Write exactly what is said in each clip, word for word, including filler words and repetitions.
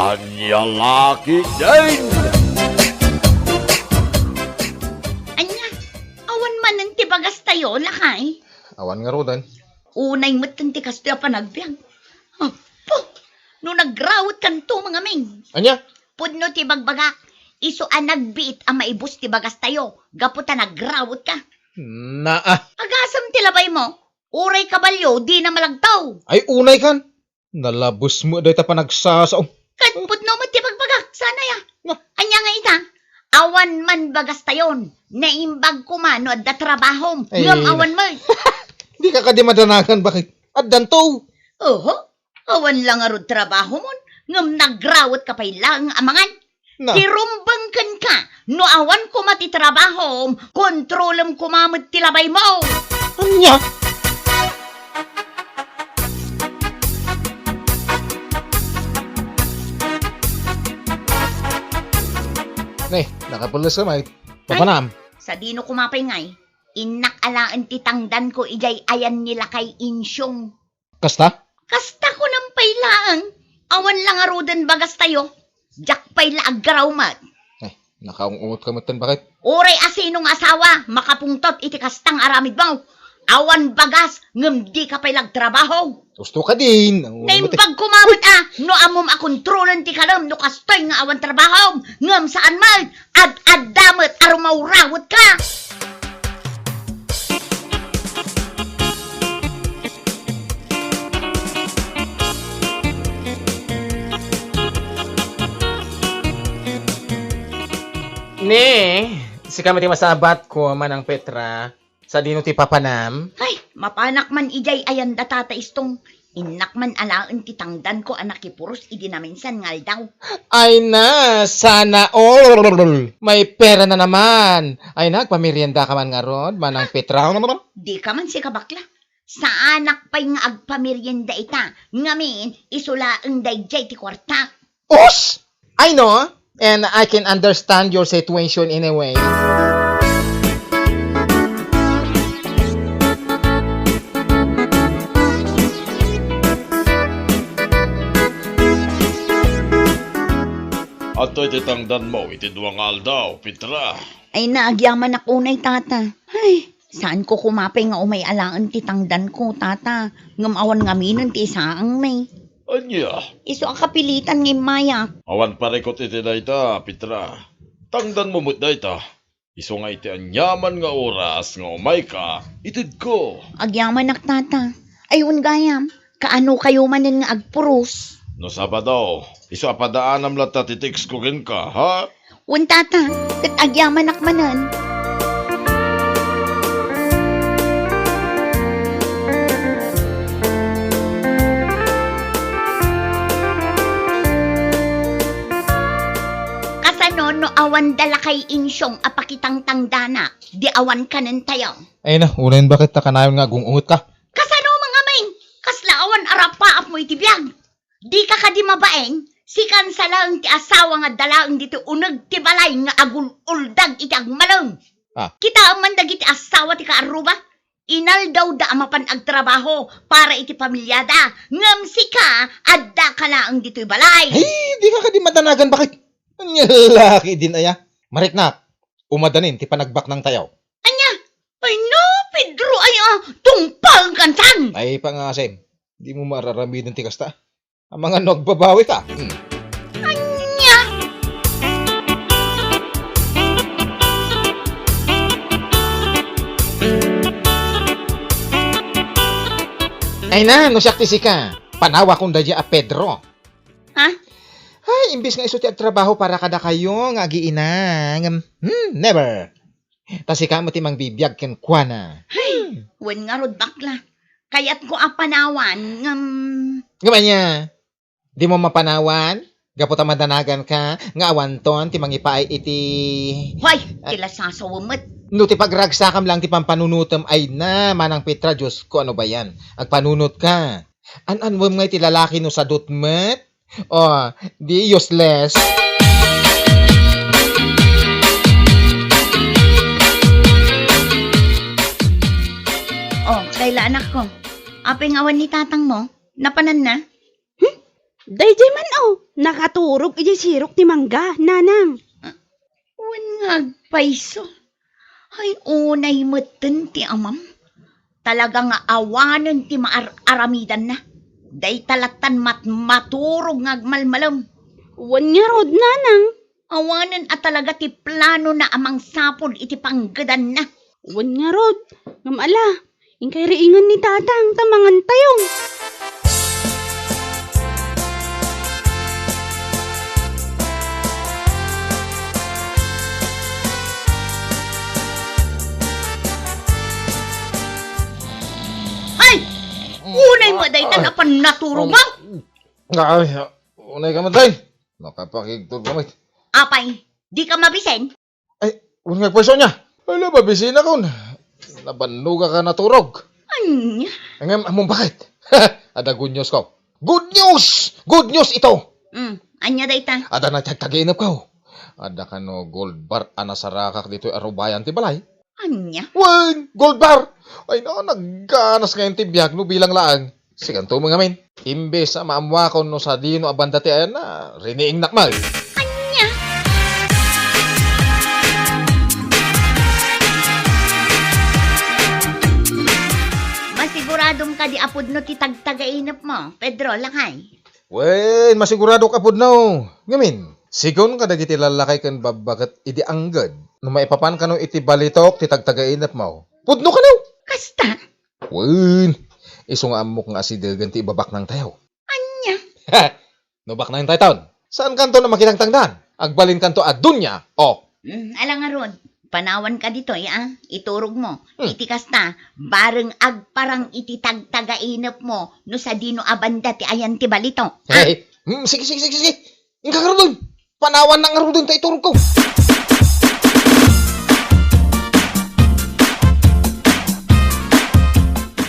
Ania la ketdin? Ania, awan manen ti bagastayo, lakay? Awan ngaruden. Unay metten ti kastoy a panagbiag. Apo, no nagrawetkanto, mangaming. Ania? Pudno ti bagbagak, isu a nagbiit a maibus ti bagastayo, gapu ta nagrawetka. Naa. Agasem ti labaymo, uray kabalio, dina malagtaw. Ay, unaykan. Nalabes met dayta panagsasao. Ket pudno met ti bagbagak, saan aya? Nga. Ania nga ita? Awan man bagastayon. Naimbag koma no adda trabahom. Ay, ngem na. Awan met. Dika kadi madanagan, baket? Addanto. Oho. Awan la ngarud trabahomon, ngem nagrawetka pay laeng a mangan. Na. Ti rumbeng kenka, no awan koma ti trabahom, kontrolem koma met ti labaymo. Ania? Ne, nakapulos ka, Mike. Ay, papanam. Sadino koma pay ngay? Innak alaen ti tangdanko idiay ayan ni Lakay Insyong. Kasta? Kasta kunam pay laeng, awan la ngaruden bagastayo. Diak pay la aggaraw met. Eh, nakaung-ungot ka metten, baket? Uray asino nga asawa, makapungtot iti kasta nga aramidmo. Awan bagas, ngem dika pay la agtrabaho. Usto kadin. Naimbag koma met a, no ammom a kontrolen ti kalem no kastoy nga awan trabahom, ngem saan met, ad-adda met a rumawrawetka. Ne, sika met ti masabatko, Manang Petra. Sadino ti papanam? Ay, mapanak man idiay ayan da Tata Istong. Innak man alaen ti tangdanko a nakipuros idi naminsan nga aldaw. Ay na, sana all! May pera na naman! Ay na, agpamerienda ka man ngarud, Manang Petra. Dika man sika bakla. Saanak pay nga agpamerienda ita, ngamin, isu laeng daydiay ti kuarta. Us! I know, and I can understand your situation in a way. Adtoy ti tangdanmo iti dua nga aldaw, Petra. Ay na, agyamanak unay, Tata. Ay, saanko koma pay nga umay alaen ti tangdanko, Tata. Ngem awan ngaminen ti isaangmi. Ania? Isu a kapilitan nga immayak. Awan parikut iti dayta, Petra. Tangdanmo met dayta. Isu nga iti aniaman nga oras nga umayka, itedko. Agyamanak, Tata. Ay, wen gayam, kaano kayo manen nga agpuros? No Sabado, isu a padaanam latta ti text ko kenka, ha? Wen, Tata, ket agyamanak manen. Kasano no awan da Lakay Insyong a pakitangtangdanak, di awan kanentayo? Ay na, unayen baket ta kanayon nga agung-ungot ka. Kasano, mangaming? Kasla awan a rapaapmo iti biag? Dika kadi mabain? Sikan sa laeng ti asawa nga adda laeng ditoy uneg ti balay nga agul-uldag iti agmalem. Ah. Kitaem man dagiti asawa ti kaarruba. Inaldawda a mapan agtrabaho para iti pamiliada. Ngem sika, addaka laeng ditoy balay. Ay, dika kadi madanagan, baket? Ania la ketdin aya? Mariknak, umadanin ti panagbaknangtayo. Ania? Ay no, Pedro, ay, ah, tungpalkan san! Ay, pangasim, dimo maararamiden ti kasta. Amangan no agbabawi ka. Hmm. Ania? Ay na, no siak ti sika, panawakon daydiay a Pedro. Ha? Ay, imbes nga isu ti agtrabaho para kadakayo nga agiina, ngem, hmm, never. Ta sika met ti mangbibiag kenkuana. Hay, wen ngarud, bakla. Kayatko a panawan, ngem. Ngem ania? Dimo mapanawan? Gapu ta madanagan ka nga awanton ti mangipaay iti. Hoy, ah, ti lasasawem met. No ti pagragsakam lang ti pampanunotem, ay na, Manang Petra, Diosko, ano ba yan? Agpanunot ka. An-anwem ngay ti lalaki no sadut met? Oh, di useless. Oh, Kayla, anakko. Apay nga awan ni tatangmo? Napananna? Hmm? Daydiay man, o, nakaturog idiay sirok ti mangga, nanang. Wen nga agpayso. Ay, unay metten ti amam. Talaga nga awanen ti maar-aramidanna. Dayta lattan mat-, maturog nga agmalmalem. Wen ngarud, nanang. Awanen a talaga ti planona a mangsapul iti panggedanna. Wen ngarud, ngem ala, inkay riingen ni tatang ta mangantayo. Ay! Unay mo dayta napan naturog mo? Ay, unay ka man, tay. Nakapakigtod kami. Apay, di ka mabisen? Ay, wen nga pweso niya. Ala, mabisina kon. Nabannoga ka naturog. Anya? Ngem, ammom bakit? Adda good news ko. Good news! Good news ito! Mm, anya dayta? Adda na ti agtagainep ko. Adda kano gold bar a nasarakak ditoy arubayan ti balay. Anya? Wen, gold bar! Ay, no, nagganas ngayon ti biag no bilang laeng. Siganto mo ngamin. Imbes a maammuakon no sadino a banda ti ayanna, riniingnak man. Anya? Masiguradom kadi a pudno ti tagtagainep mo, Pedro, lakay? Wen, masiguradok a pudno. Ngamin, sigun kadagiti lallakay ken babbaket idi angged, no maipapan kano iti balitok ti tagtagainep mo, pudno kano. Kasta? Wen, isu nga ammok nga asidegen ti ibabaknang tayo. Anya? No baknang tayo taon, saan kanto na makitangtangdan? Agbalin kanto a dunya, o. Hmm, ala ngarud, panawan ka ditoy, a, iturog mo. Hmm. Iti kasta, bareng agparang iti tagtagainep mo, no sadino a banda ti ayan ti balitok, a? Hey, hmm, sige, sige, sige, sige. Inka ngaruden. Panawan na ngaruden ta iturog ko.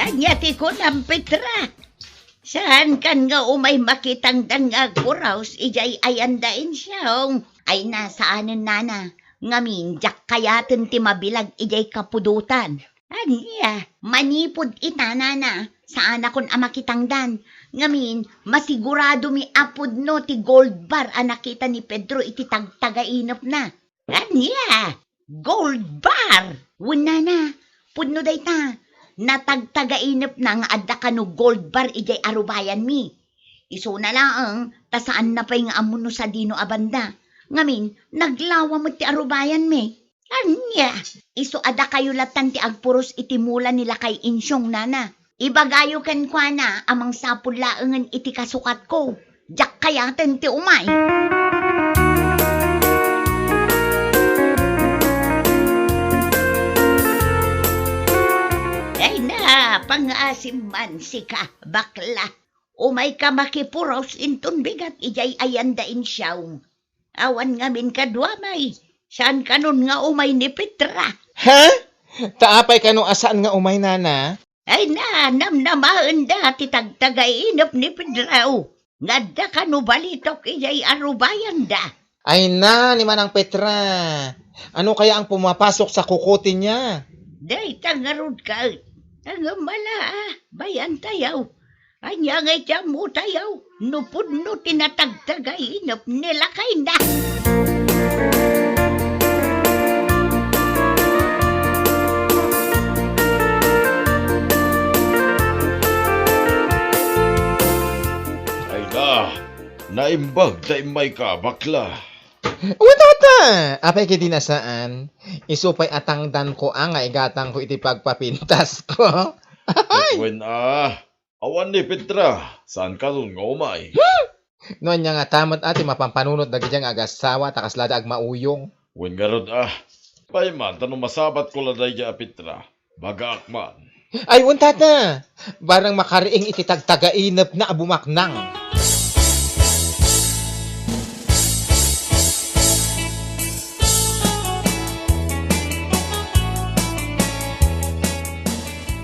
Anya ti kunam, Petra? Saan kan nga umay makitangdan nga agpuraos idiay ayanda insyong? Ay, na, saanen, nana. Ngamin, diak kayaten ti mabilag idiay kapudotan. Ania, manipud ita, nana, saanakon a makitangdan. Ngamin, masiguradomi a pudno ti gold bar a nakita ni Pedro iti tagtagainepna. Ania, gold bar! Wen, nana, pudno dayta. Natagtagainepna nga adda kano gold bar idiay arubayanmi. Isuna laeng, ta saanna pay nga ammo no sadino a banda. Ngamin, naglawa met ti arubayanmi. Ania, isu a dakayo lattan ti agpuros iti mula ni Lakay Insyong, nana. Ibagayo kenkuana a mangsapul laengen iti kasukatko. Diak kayaten ti umay. Ay na, pangaasim man sika, bakla. Umayka makipuros inton bigat idiay ayanda insyong. Awan ngamin kaduamay, saan kanon nga umay ni Petra. Ha? Ta apay kano a saan nga umay, nana? Ay na, namnamaenda ti tagtagainep ni Pedro nga adda kano balitok idiay arubayanda. Ay na, ni Manang Petra. Ano kaya ang pumapasok sa kukote niya? Dayta ngarud ket. Ngem ala, a, bayan tayo. Ania nga iti ammo tayo, no pudno ti natagtagainep ni lakayna. Ay na, naimbag ta immayka, bakla. Wen, tata! Apay ket di na saan? Isu pay a tangdanko a nga igatangko iti pagpapintasko. Ay! Wen a, awan ni Petra, saan kanon nga umay? Hmm! No ania ngata met a ti mapampanunot dagiti nga agassawa ta kaslada agmauyong? Wen ngarud a, pay man ta no masabatko la daydi a Petra, bagaak man. Ay, wen, tata! Barang makariing iti tagtagainepna a bumaknang.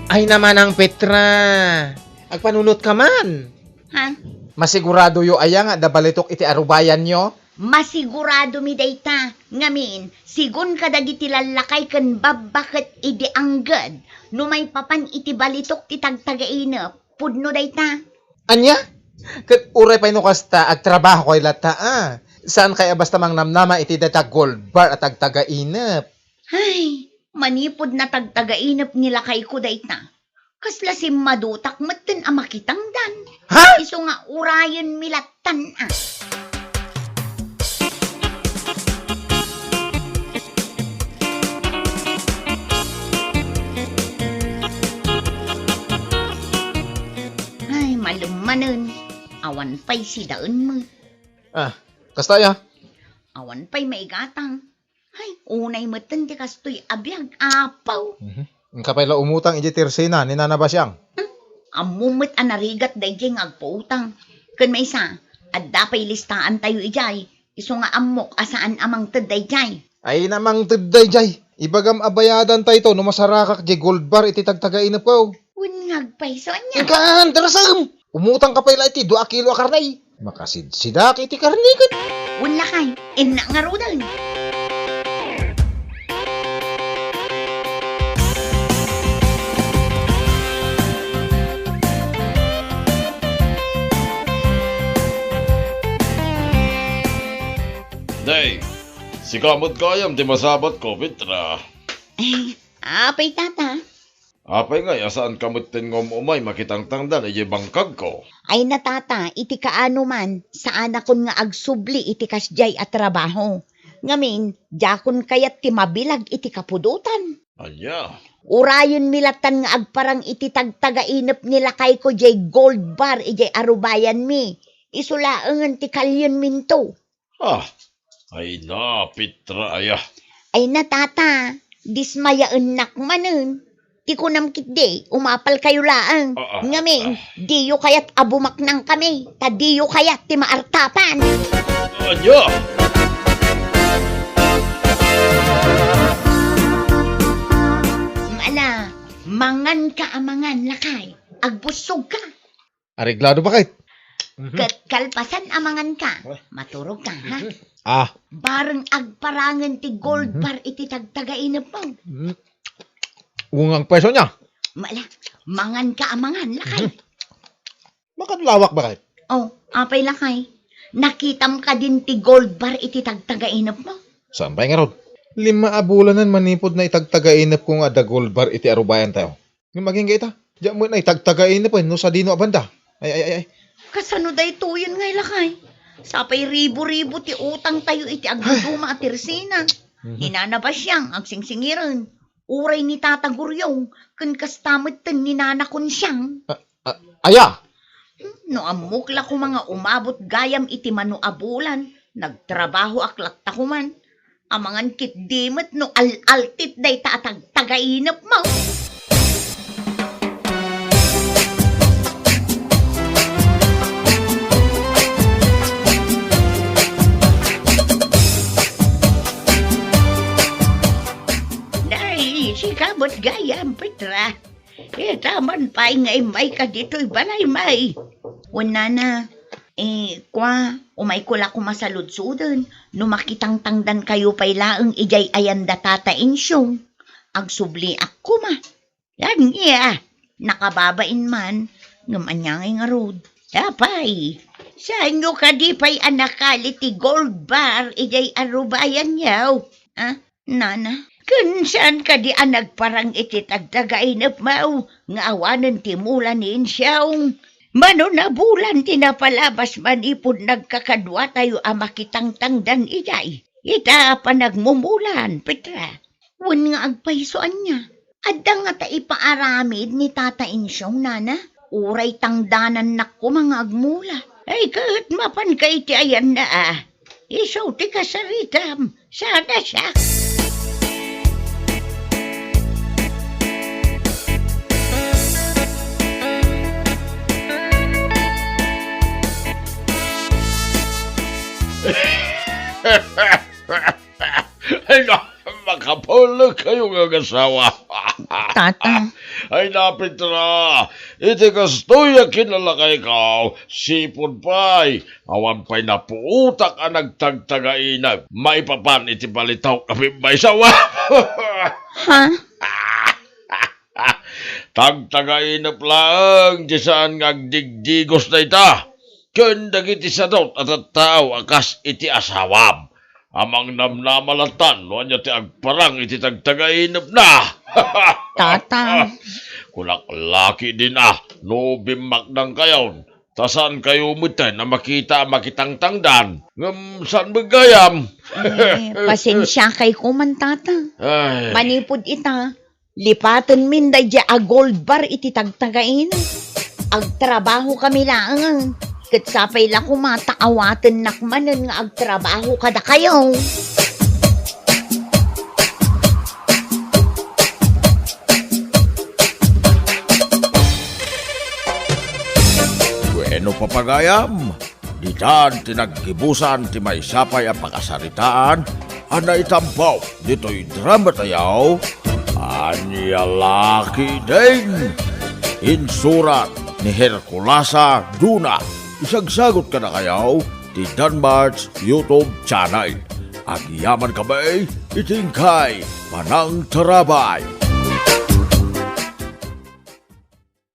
Ay na, Manang Petra! Agpanunot ka man! Ha? Masiguradoyo aya nga adda balitok iti arubayanyo? Masiguradomi dayta. Ngamin, sigun kadagiti lallakay ken babbaket idi angged, no maipapan iti balitok ti tagtagainep, pudno dayta. Ania? Ket uray pay no kasta, agtrabahokayo latta, a. Saankay a basta mangnamnama iti dayta gold bar a tagtagainep. Ay, manipud natagtagainep ni lakayko dayta, kasla simmadutak metten a makitangdan. Ha? Isu nga urayenmi lattan, a. Ay, malemmanen. Awan pay sidaen met. A, kasta aya? Awan pay maigatang. Ay, unay metten ti kastoy a biag, apaw. Mhm. Inka pay la umutang idiay tirsina ni Nana Basiang. Hmm? Ammom met a narigat daydiay nga agpautang. Ken maysa, adda pay listaantayo idiay. Isu nga ammok a saan a mangted daydiay. Ay, na mangted daydiay. Ibagam a bayadantayto no masarakak diay gold bar iti tagtagainepko. Wen nga agpayso ania? Inkan, darasem! Umutangka pay la iti dua a kilo a karne. Makasidsidak iti karne ket. Wen lakay, innak ngaruden. Day, sika met gayam ti masabatko, Petra. Ay, apay, tata? Apay ngay a saanka metten nga um-umay makitangtangdan idiay bangkagko? Ay na, tata, iti kaano man, saanakon nga agsubli iti kasdiay a trabaho. Ngamin, diakon kayat ti mabilag iti kapudotan. Ania? Urayenmi lattan nga agparang iti tagtagainep ni lakayko diay gold bar idiay arubayanmi. Isu laengen ti kalienminto. Ah, ay na, Petra aya. Ay na, tata, dismayaennak manen. Ti kunam ketdi, umapalkayo laeng. Ah, ah, ngamin, ah, diyo kayat a bumaknangkami, ta diyo kayat ti maartapan. Ania? Ala, manganka a mangan, lakay. Agbussogka. Areglado ba kayt? Mhm. Ket kalpasan a manganka, maturogka, ha? Mhm. Ah. Bareng agparangen ti gold bar iti tagtagainepmo. Mhm. Ungang peso niya. Mala, manganka a mangan, lakay. Mhm. Makadlawak ba kayt? Oh, apay lakay? Nakitam kadin ti gold bar iti tagtagainepmo? Saan pay ngarud? Lima a bulanen manipud na itagtagainepko nga adda gold bar iti arubayantayo. Ngem agingga ita, diak met itagtagainep no sadino a banda. Ay, ay, ay, ay. Kasano daytoyen ngay lakay? Sapay ribu-ribu ti utangtayo iti agduduma a tirsina. Mhm. Ni Nana Basiang agsingsingiren. Uray ni Tata Guryong, ken kasta metten ni Nana Konsiang. A, a, aya? Hmm, no ammok la koma nga umabot gayam iti mano a bulan, nagtrabahoak latta koman. Amangan ketdi met no al-altit dayta a tagtagainepmo. Nay, sika met gayam, Petra. Ita man pay nga immayka ditoy balay, may. Wen, nana, eh, kua, umayko la koma saludsoden no makitangtangdankayo pay laeng idiay ayan da Tata Insyong. Agsubliak koma. Ania, nakababain man, ngem ania ngay ngarud? Apay, saanyo kadi pay a nakali ti gold bar idiay arubayanyo? Ah, Nana, ken saan kadi a nagparang iti tagtagainepmo nga awanen ti mula ni Insyong? Mano a bulan ti napalabas manipud nagkakaduatayo a makitangtangdan idiay ita a panagmumulan, Petra? Wen nga agpayso ania? Adda ngata ipaaramid ni Tata Insyong, nana? Uray tangdanannak koma nga agmula. Ay, ket mapanka iti ayanna, a. Isu ti kasaritam. Sana siak. Ay, na, makapulog kayo nga asawa. Tata. Ay, na, Petra, iti kastoy a kinalakayko, sipud pay, awan pay napuotak a nagtagtagainep, maipapan iti balitok a pimmaysa. Ha? Tagtagainep laeng ti saan nga agdigdigos dayta. ken dagiti sadut a tattao a kas iti asawam. A mangnamnama lattan no ania ti agparang iti tagtagainepna. Tata. Kulaklaki din a no bimmakdangkayon, ta saankayo metten a makita a makitangtangdan. Ngem saan met gayam? Eh, pasensiakay koman, tata. Ay. Manipud ita, lipatenmin daydiay a gold bar iti tagtagainep. Agtrabahokami laengen. Ket sapay la koma ta awatennak manen nga agtrabaho kadakayo. Wenno, papagayam, ditan ti naggibusan ti maysa pay a pakasaritaan a naitampo ditoy dramatayo, Ania La Ketdin. Insurat ni Herculasa Duna. Isagsagut kadakayo ti Danmart's YouTube channel. Agyamankami iti inkay panangtarabay.